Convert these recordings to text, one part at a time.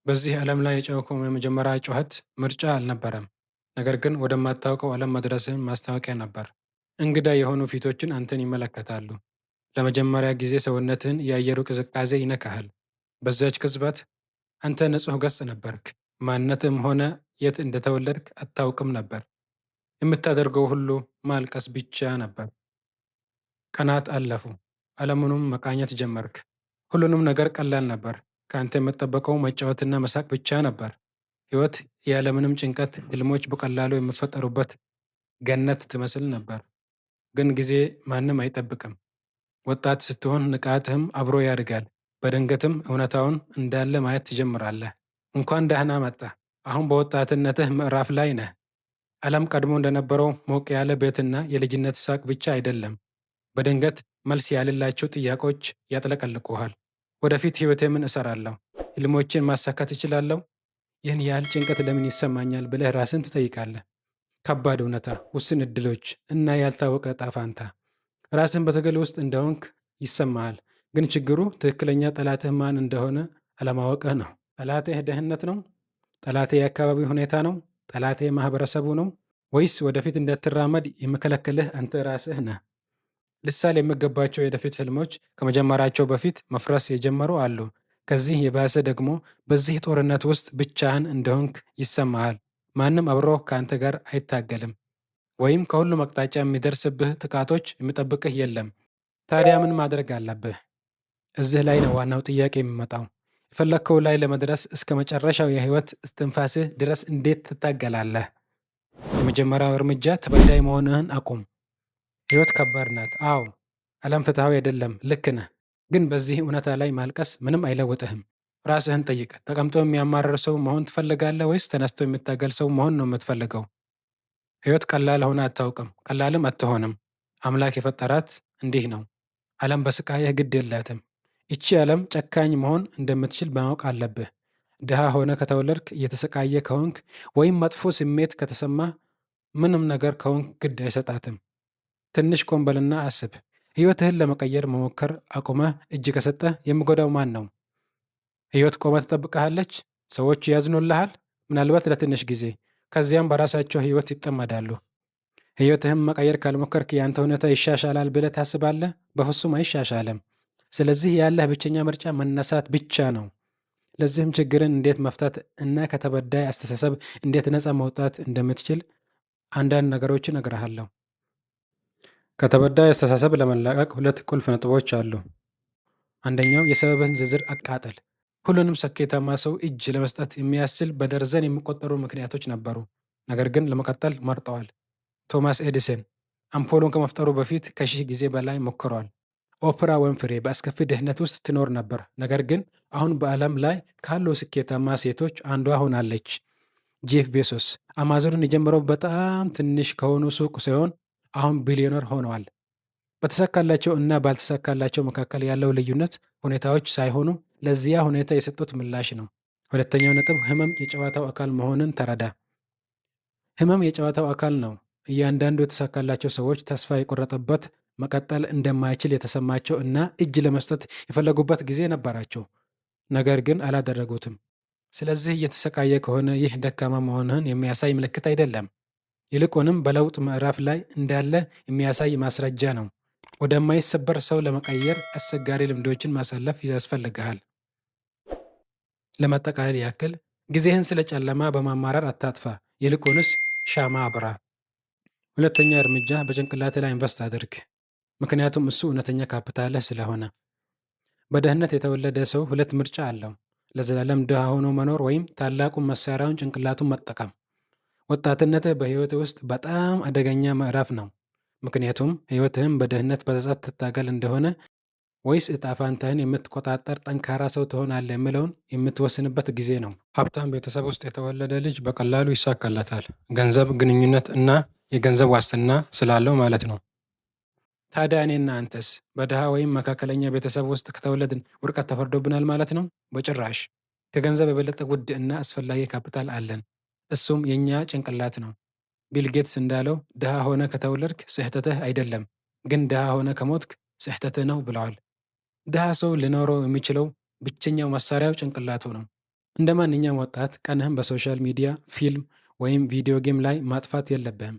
በዚህ ዓለም ላይ የጮህከው የመጀመሪያ ጩኸት ምርጫ አልነበረም፣ ነገር ግን ወደማታውቀው ዓለም መድረስህን ማስታወቂያ ነበር። እንግዳ የሆኑ ፊቶችን አንተን ይመለከታሉ። ለመጀመሪያ ጊዜ ሰውነትህን የአየሩ ቅዝቃዜ ይነካሃል። በዚያች ቅጽበት አንተ ንጹሕ ገጽ ነበርክ። ማንነትህም ሆነ የት እንደተወለድክ አታውቅም ነበር። የምታደርገው ሁሉ ማልቀስ ብቻ ነበር። ቀናት አለፉ። ዓለሙንም መቃኘት ጀመርክ። ሁሉንም ነገር ቀላል ነበር። ከአንተ የምጠበቀው መጫወትና መሳቅ ብቻ ነበር። ሕይወት ያለምንም ጭንቀት፣ ህልሞች በቀላሉ የሚፈጠሩበት ገነት ትመስል ነበር። ግን ጊዜ ማንም አይጠብቅም። ወጣት ስትሆን ንቃትህም አብሮ ያድጋል። በድንገትም እውነታውን እንዳለ ማየት ትጀምራለህ። እንኳን ደህና መጣህ። አሁን በወጣትነትህ ምዕራፍ ላይ ነህ። ዓለም ቀድሞ እንደነበረው ሞቅ ያለ ቤትና የልጅነት ሳቅ ብቻ አይደለም። በድንገት መልስ የሌላቸው ጥያቄዎች ያጥለቀልቁሃል። ወደፊት ሕይወቴ ምን እሰራለሁ? ህልሞቼን ማሳካት እችላለሁ? ይህን ያህል ጭንቀት ለምን ይሰማኛል? ብለህ ራስን ትጠይቃለህ። ከባድ እውነታ፣ ውስን እድሎች እና ያልታወቀ ዕጣ ፈንታ። ራስን በትግል ውስጥ እንደሆንክ ይሰማሃል። ግን ችግሩ ትክክለኛ ጠላትህ ማን እንደሆነ አለማወቅህ ነው። ጠላትህ ድህነት ነው? ጠላትህ የአካባቢ ሁኔታ ነው? ጠላትህ ማህበረሰቡ ነው? ወይስ ወደፊት እንዳትራመድ የሚከለክልህ አንተ ራስህ ነህ? ልሳል የሚገባቸው የወደፊት ህልሞች ከመጀመራቸው በፊት መፍረስ የጀመሩ አሉ። ከዚህ የባሰ ደግሞ በዚህ ጦርነት ውስጥ ብቻህን እንደሆንክ ይሰማሃል። ማንም አብሮህ ከአንተ ጋር አይታገልም፣ ወይም ከሁሉም አቅጣጫ የሚደርስብህ ጥቃቶች የሚጠብቅህ የለም። ታዲያ ምን ማድረግ አለብህ? እዚህ ላይ ነው ዋናው ጥያቄ የሚመጣው። የፈለግከው ላይ ለመድረስ እስከ መጨረሻው የህይወት እስትንፋስህ ድረስ እንዴት ትታገላለህ? የመጀመሪያው እርምጃ ተበዳይ መሆንህን አቁም። ህይወት ከባድ ናት። አዎ፣ ዓለም ፍትሐዊ አይደለም። ልክ ነህ። ግን በዚህ እውነታ ላይ ማልቀስ ምንም አይለውጥህም። ራስህን ጠይቅ። ተቀምጦ የሚያማርር ሰው መሆን ትፈልጋለህ ወይስ ተነስቶ የሚታገል ሰው መሆን ነው የምትፈልገው? ህይወት ቀላል ሆና አታውቅም፣ ቀላልም አትሆንም። አምላክ የፈጠራት እንዲህ ነው። ዓለም በስቃይህ ግድ የላትም። ይቺ ዓለም ጨካኝ መሆን እንደምትችል ማወቅ አለብህ። ድሃ ሆነ ከተወለድክ፣ እየተሰቃየ ከሆንክ፣ ወይም መጥፎ ስሜት ከተሰማ ምንም ነገር ከሆንክ ግድ አይሰጣትም። ትንሽ ቆም በልና አስብ። ህይወትህን ለመቀየር መሞከር አቁመህ እጅ ከሰጠህ የሚጎዳው ማን ነው? ህይወት ቆማ ትጠብቅሃለች? ሰዎች ያዝኑልሃል? ምናልባት ለትንሽ ጊዜ፣ ከዚያም በራሳቸው ህይወት ይጠመዳሉ። ህይወትህን መቀየር ካልሞከርክ የአንተ ሁኔታ ይሻሻላል ብለህ ታስባለህ? በፍጹም አይሻሻልም። ስለዚህ ያለህ ብቸኛ ምርጫ መነሳት ብቻ ነው። ለዚህም ችግርን እንዴት መፍታት እና ከተበዳይ አስተሳሰብ እንዴት ነፃ መውጣት እንደምትችል አንዳንድ ነገሮችን እነግርሃለሁ። ከተበዳይ አስተሳሰብ ለመላቀቅ ሁለት ቁልፍ ነጥቦች አሉ። አንደኛው የሰበብን ዝርዝር አቃጥል። ሁሉንም ስኬታማ ሰው እጅ ለመስጠት የሚያስችል በደርዘን የሚቆጠሩ ምክንያቶች ነበሩ፣ ነገር ግን ለመቀጠል መርጠዋል። ቶማስ ኤዲሰን አምፖሉን ከመፍጠሩ በፊት ከ1,000 ጊዜ በላይ ሞክሯል። ኦፕራ ዊንፍሬ በአስከፊ ድህነት ውስጥ ትኖር ነበር፣ ነገር ግን አሁን በዓለም ላይ ካሉ ስኬታማ ሴቶች አንዷ ሆናለች። ጄፍ ቤሶስ አማዞንን የጀመረው በጣም ትንሽ ከሆኑ ሱቅ ሲሆን አሁን ቢሊዮነር ሆነዋል። በተሳካላቸው እና ባልተሳካላቸው መካከል ያለው ልዩነት ሁኔታዎች ሳይሆኑ ለዚያ ሁኔታ የሰጡት ምላሽ ነው። ሁለተኛው ነጥብ ህመም የጨዋታው አካል መሆንን ተረዳ። ህመም የጨዋታው አካል ነው። እያንዳንዱ የተሳካላቸው ሰዎች ተስፋ የቆረጠበት፣ መቀጠል እንደማይችል የተሰማቸው እና እጅ ለመስጠት የፈለጉበት ጊዜ ነበራቸው። ነገር ግን አላደረጉትም። ስለዚህ እየተሰቃየ ከሆነ ይህ ደካማ መሆንህን የሚያሳይ ምልክት አይደለም። ይልቁንም በለውጥ ምዕራፍ ላይ እንዳለ የሚያሳይ ማስረጃ ነው። ወደማይሰበር ሰው ለመቀየር አስቸጋሪ ልምዶችን ማሳለፍ ያስፈልግሃል። ለማጠቃለል ያክል ጊዜህን ስለ ጨለማ በማማረር አታጥፋ፣ ይልቁንስ ሻማ አብራ። ሁለተኛ እርምጃ በጭንቅላት ላይ invest አድርግ፣ ምክንያቱም እሱ እውነተኛ ካፒታልህ ስለሆነ። በድህነት የተወለደ ሰው ሁለት ምርጫ አለው፤ ለዘላለም ድሃ ሆኖ መኖር ወይም ታላቁን መሳሪያውን ጭንቅላቱን መጠቀም። ወጣትነትህ በሕይወትህ ውስጥ በጣም አደገኛ ምዕራፍ ነው። ምክንያቱም ሕይወትህን በድህነት በጸጸት ትታገል እንደሆነ ወይስ ዕጣ ፈንታህን የምትቆጣጠር ጠንካራ ሰው ትሆናለህ የሚለውን የምትወስንበት ጊዜ ነው። ሀብታም ቤተሰብ ውስጥ የተወለደ ልጅ በቀላሉ ይሳካለታል። ገንዘብ፣ ግንኙነት እና የገንዘብ ዋስትና ስላለው ማለት ነው። ታዲያ እኔና አንተስ በድሃ ወይም መካከለኛ ቤተሰብ ውስጥ ከተወለድን ውድቀት ተፈርዶብናል ማለት ነው? በጭራሽ። ከገንዘብ የበለጠ ውድ እና አስፈላጊ ካፒታል አለን። እሱም የእኛ ጭንቅላት ነው። ቢል ጌትስ እንዳለው ድሃ ሆነ ከተወለድክ ስህተትህ አይደለም፣ ግን ድሃ ሆነ ከሞትክ ስህተትህ ነው ብለዋል። ድሃ ሰው ሊኖረው የሚችለው ብቸኛው መሳሪያው ጭንቅላቱ ነው። እንደ ማንኛውም ወጣት ቀንህን በ social media፣ ፊልም ወይም video game ላይ ማጥፋት የለብህም።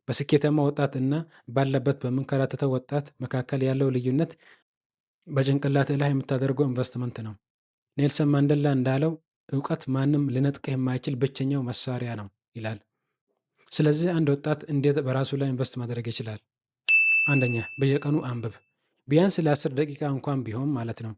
በስኬታማ ወጣት እና ባለበት በምንከራተተው ወጣት መካከል ያለው ልዩነት በጭንቅላትህ ላይ የምታደርገው ኢንቨስትመንት ነው። ኔልሰን ማንዴላ እንዳለው እውቀት ማንም ሊነጥቅህ የማይችል ብቸኛው መሳሪያ ነው ይላል። ስለዚህ አንድ ወጣት እንዴት በራሱ ላይ invest ማድረግ ይችላል? አንደኛ፣ በየቀኑ አንብብ። ቢያንስ ለ10 ደቂቃ እንኳን ቢሆን ማለት ነው።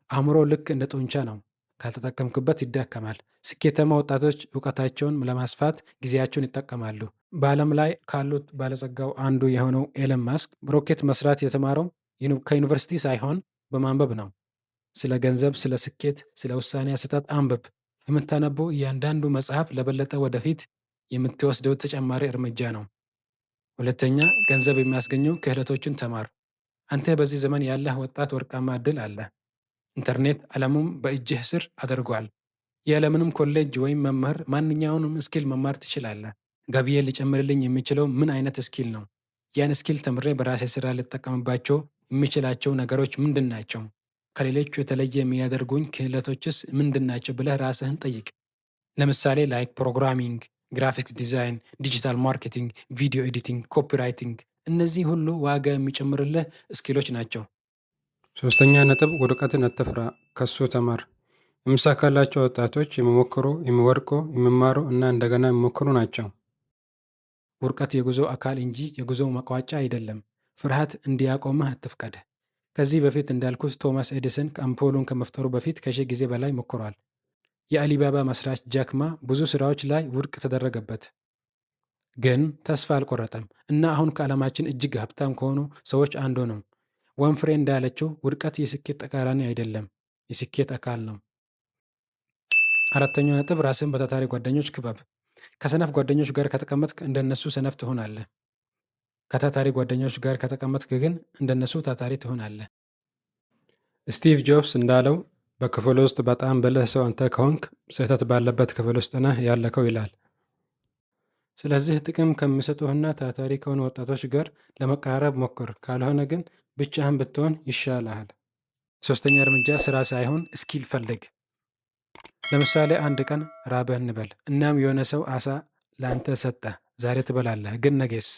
አእምሮ ልክ እንደ ጡንቻ ነው፣ ካልተጠቀምክበት ይዳከማል። ስኬታማ ወጣቶች እውቀታቸውን ለማስፋት ጊዜያቸውን ይጠቀማሉ። በዓለም ላይ ካሉት ባለጸጋው አንዱ የሆነው ኤለን ማስክ ሮኬት መስራት የተማረው ከዩኒቨርሲቲ ሳይሆን በማንበብ ነው። ስለ ገንዘብ፣ ስለ ስኬት፣ ስለ ውሳኔ አሰጣጥ አንብብ። የምታነበው እያንዳንዱ መጽሐፍ ለበለጠ ወደፊት የምትወስደው ተጨማሪ እርምጃ ነው። ሁለተኛ፣ ገንዘብ የሚያስገኙ ክህሎቶችን ተማር። አንተ በዚህ ዘመን ያለህ ወጣት ወርቃማ እድል አለ። ኢንተርኔት ዓለሙን በእጅህ ስር አድርጓል። ያለምንም ኮሌጅ ወይም መምህር ማንኛውንም skill መማር ትችላለህ። ገቢዬን ሊጨምርልኝ የሚችለው ምን አይነት skill ነው? ያን skill ተምሬ በራሴ ስራ ልጠቀምባቸው የምችላቸው ነገሮች ምንድን ናቸው? ከሌሎቹ የተለየ የሚያደርጉኝ ክህሎቶችስ ምንድን ናቸው ብለህ ራስህን ጠይቅ። ለምሳሌ like programming፣ graphics design፣ digital marketing፣ video editing፣ copywriting፣ እነዚህ ሁሉ ዋጋ የሚጨምርልህ skill ኦች ናቸው። ሶስተኛ ነጥብ፣ ውድቀትን አትፍራ፣ ከሱ ተማር። የሚሳካላቸው ወጣቶች የሚሞክሩ፣ የሚወድቁ፣ የሚማሩ እና እንደገና የሚሞክሩ ናቸው። ውድቀት የጉዞ አካል እንጂ የጉዞ መቋጫ አይደለም። ፍርሃት እንዲያቆምህ አትፍቀድ። ከዚህ በፊት እንዳልኩት ቶማስ ኤዲሰን አምፖሉን ከመፍጠሩ በፊት ከ1000 ጊዜ በላይ ሞክሯል። የአሊባባ መስራች ጃክ ማ ብዙ ስራዎች ላይ ውድቅ ተደረገበት፣ ግን ተስፋ አልቆረጠም እና አሁን ከዓለማችን እጅግ ሀብታም ከሆኑ ሰዎች አንዱ ነው። ወንፍሬ እንዳለችው ውድቀት የስኬት ተቃራኒ አይደለም፣ የስኬት አካል ነው። አራተኛው ነጥብ፣ ራስን በታታሪ ጓደኞች ክበብ። ከሰነፍ ጓደኞች ጋር ከተቀመጥክ እንደነሱ ሰነፍ ትሆናለህ። ከታታሪ ጓደኞች ጋር ከተቀመጥክ ግን እንደነሱ ታታሪ ትሆናለህ። ስቲቭ ጆብስ እንዳለው በክፍል ውስጥ በጣም ብልህ ሰው አንተ ከሆንክ ስህተት ባለበት ክፍል ውስጥ ነህ ያለከው ይላል። ስለዚህ ጥቅም ከሚሰጡህና ታታሪ ከሆኑ ወጣቶች ጋር ለመቀራረብ ሞክር። ካልሆነ ግን ብቻህን ብትሆን ይሻልሃል። ሶስተኛ እርምጃ፣ ስራ ሳይሆን skill ፈልግ። ለምሳሌ አንድ ቀን ራበህ እንበል። እናም የሆነ ሰው አሳ ለአንተ ሰጠ። ዛሬ ትበላለህ፣ ግን ነገስ?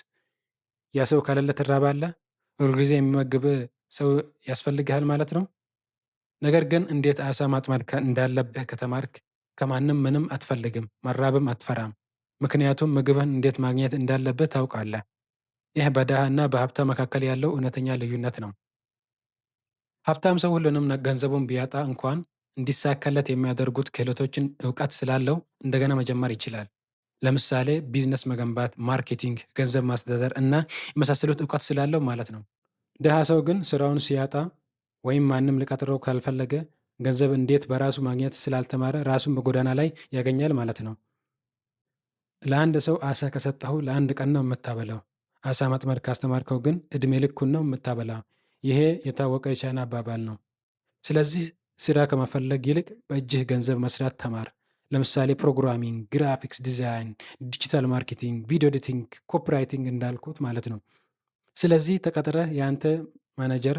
ያ ሰው ከሌለ ትራባለህ። ሁልጊዜ የሚመግብህ ሰው ያስፈልግሃል ማለት ነው። ነገር ግን እንዴት አሳ ማጥመድ እንዳለብህ ከተማርክ ከማንም ምንም አትፈልግም፣ መራብም አትፈራም። ምክንያቱም ምግብህን እንዴት ማግኘት እንዳለብህ ታውቃለህ። ይህ በድሃ እና በሀብታም መካከል ያለው እውነተኛ ልዩነት ነው። ሀብታም ሰው ሁሉንም ገንዘቡን ቢያጣ እንኳን እንዲሳካለት የሚያደርጉት ክህሎቶችን እውቀት ስላለው እንደገና መጀመር ይችላል። ለምሳሌ ቢዝነስ መገንባት፣ marketing፣ ገንዘብ ማስተዳደር እና የመሳሰሉት እውቀት ስላለው ማለት ነው። ድሃ ሰው ግን ስራውን ሲያጣ ወይም ማንም ሊቀጥረው ካልፈለገ ገንዘብ እንዴት በራሱ ማግኘት ስላልተማረ ራሱን በጎዳና ላይ ያገኛል ማለት ነው። ለአንድ ሰው አሳ ከሰጠኸው ለአንድ ቀን ነው የምታበላው። አሳ ማጥመድ ካስተማርከው ግን እድሜ ልኩን ነው የምታበላው። ይሄ የታወቀ የቻይና አባባል ነው። ስለዚህ ስራ ከመፈለግ ይልቅ በእጅህ ገንዘብ መስራት ተማር። ለምሳሌ programming፣ graphics design፣ digital marketing፣ video editing፣ copywriting እንዳልኩት ማለት ነው። ስለዚህ ተቀጥረህ የአንተ ማኔጀር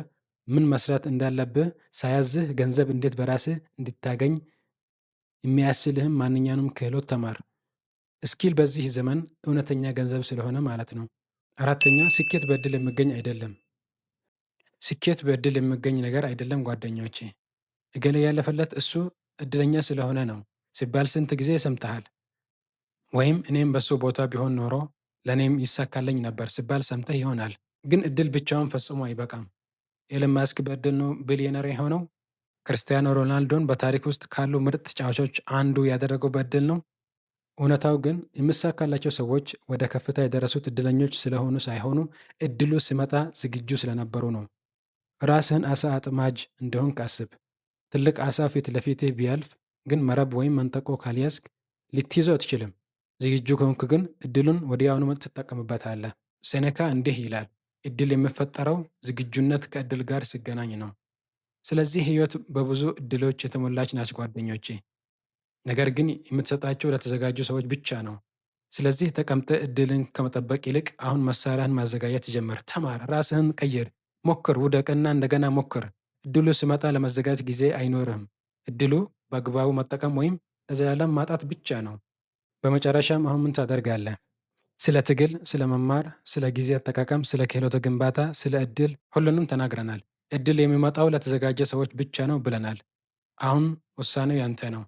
ምን መስራት እንዳለብህ ሳያዝህ ገንዘብ እንዴት በራስህ እንድታገኝ የሚያስችልህም ማንኛውንም ክህሎት ተማር። Skill በዚህ ዘመን እውነተኛ ገንዘብ ስለሆነ ማለት ነው። አራተኛ፣ ስኬት በእድል የሚገኝ አይደለም። ስኬት በእድል የሚገኝ ነገር አይደለም ጓደኞቼ። እገሌ ያለፈለት እሱ እድለኛ ስለሆነ ነው ሲባል ስንት ጊዜ ሰምተሃል? ወይም እኔም በሱ ቦታ ቢሆን ኖሮ ለእኔም ይሳካልኝ ነበር ሲባል ሰምተህ ይሆናል። ግን እድል ብቻውን ፈጽሞ አይበቃም። ኤለን ማስክ በእድል ነው ቢሊዮነር የሆነው? ክርስቲያኖ ሮናልዶን በታሪክ ውስጥ ካሉ ምርጥ ተጫዋቾች አንዱ ያደረገው በእድል ነው? እውነታው ግን የሚሳካላቸው ሰዎች ወደ ከፍታ የደረሱት እድለኞች ስለሆኑ ሳይሆኑ እድሉ ሲመጣ ዝግጁ ስለነበሩ ነው። ራስህን አሳ አጥማጅ እንደሆንክ አስብ። ትልቅ አሳ ፊት ለፊትህ ቢያልፍ ግን መረብ ወይም መንጠቆ ካልያዝክ ልትይዘው አትችልም። ዝግጁ ከሆንክ ግን እድሉን ወዲያውኑ ትጠቀምበታለህ። ሴኔካ እንዲህ ይላል፣ እድል የሚፈጠረው ዝግጁነት ከእድል ጋር ሲገናኝ ነው። ስለዚህ ህይወት በብዙ እድሎች የተሞላች ናች ጓደኞቼ። ነገር ግን የምትሰጣቸው ለተዘጋጁ ሰዎች ብቻ ነው። ስለዚህ ተቀምጠህ እድልን ከመጠበቅ ይልቅ አሁን መሳሪያህን ማዘጋጀት ጀምር። ተማር፣ ራስህን ቀይር፣ ሞክር፣ ውደቅና እንደገና ሞክር። እድሉ ሲመጣ ለመዘጋጀት ጊዜ አይኖርህም። እድሉ በአግባቡ መጠቀም ወይም ለዘላለም ማጣት ብቻ ነው። በመጨረሻም አሁን ምን ታደርጋለህ? ስለ ትግል፣ ስለ መማር፣ ስለ ጊዜ አጠቃቀም፣ ስለ ክህሎት ግንባታ፣ ስለ እድል ሁሉንም ተናግረናል። እድል የሚመጣው ለተዘጋጀ ሰዎች ብቻ ነው ብለናል። አሁን ውሳኔው ያንተ ነው።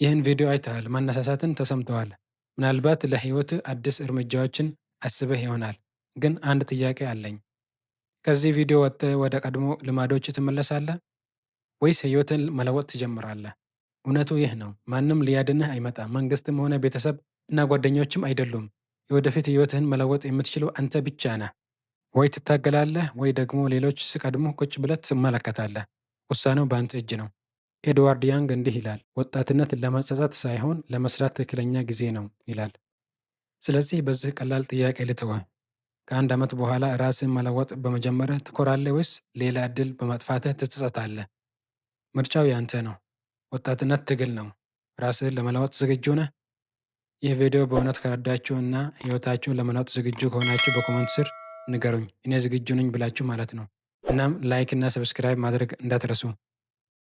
ይህን ቪዲዮ አይተሃል፣ መነሳሳትን ተሰምተዋል። ምናልባት ለህይወት አዲስ እርምጃዎችን አስበህ ይሆናል። ግን አንድ ጥያቄ አለኝ። ከዚህ ቪዲዮ ወጥተህ ወደ ቀድሞ ልማዶች ትመለሳለህ ወይስ ህይወትን መለወጥ ትጀምራለህ? እውነቱ ይህ ነው። ማንም ሊያድንህ አይመጣም። መንግስትም ሆነ ቤተሰብ እና ጓደኞችም አይደሉም። የወደፊት ህይወትህን መለወጥ የምትችለው አንተ ብቻ ነህ። ወይ ትታገላለህ ወይ ደግሞ ሌሎች ሲቀድሙህ ቁጭ ብለህ ትመለከታለህ። ውሳኔው በአንተ እጅ ነው። ኤድዋርድ ያንግ እንዲህ ይላል፣ ወጣትነት ለመጸጸት ሳይሆን ለመስራት ትክክለኛ ጊዜ ነው ይላል። ስለዚህ በዚህ ቀላል ጥያቄ ልተወህ። ከአንድ ዓመት በኋላ ራስህን መለወጥ በመጀመርህ ትኮራለህ ወይስ ሌላ ዕድል በማጥፋትህ ትጸጸታለህ? ምርጫው ያንተ ነው። ወጣትነት ትግል ነው። ራስህን ለመለወጥ ዝግጁ ነህ? ይህ ቪዲዮ በእውነት ከረዳችሁ እና ህይወታችሁን ለመለወጥ ዝግጁ ከሆናችሁ በ comment ስር ንገሩኝ። እኔ ዝግጁ ነኝ ብላችሁ ማለት ነው። እናም like እና subscribe ማድረግ እንዳትረሱ።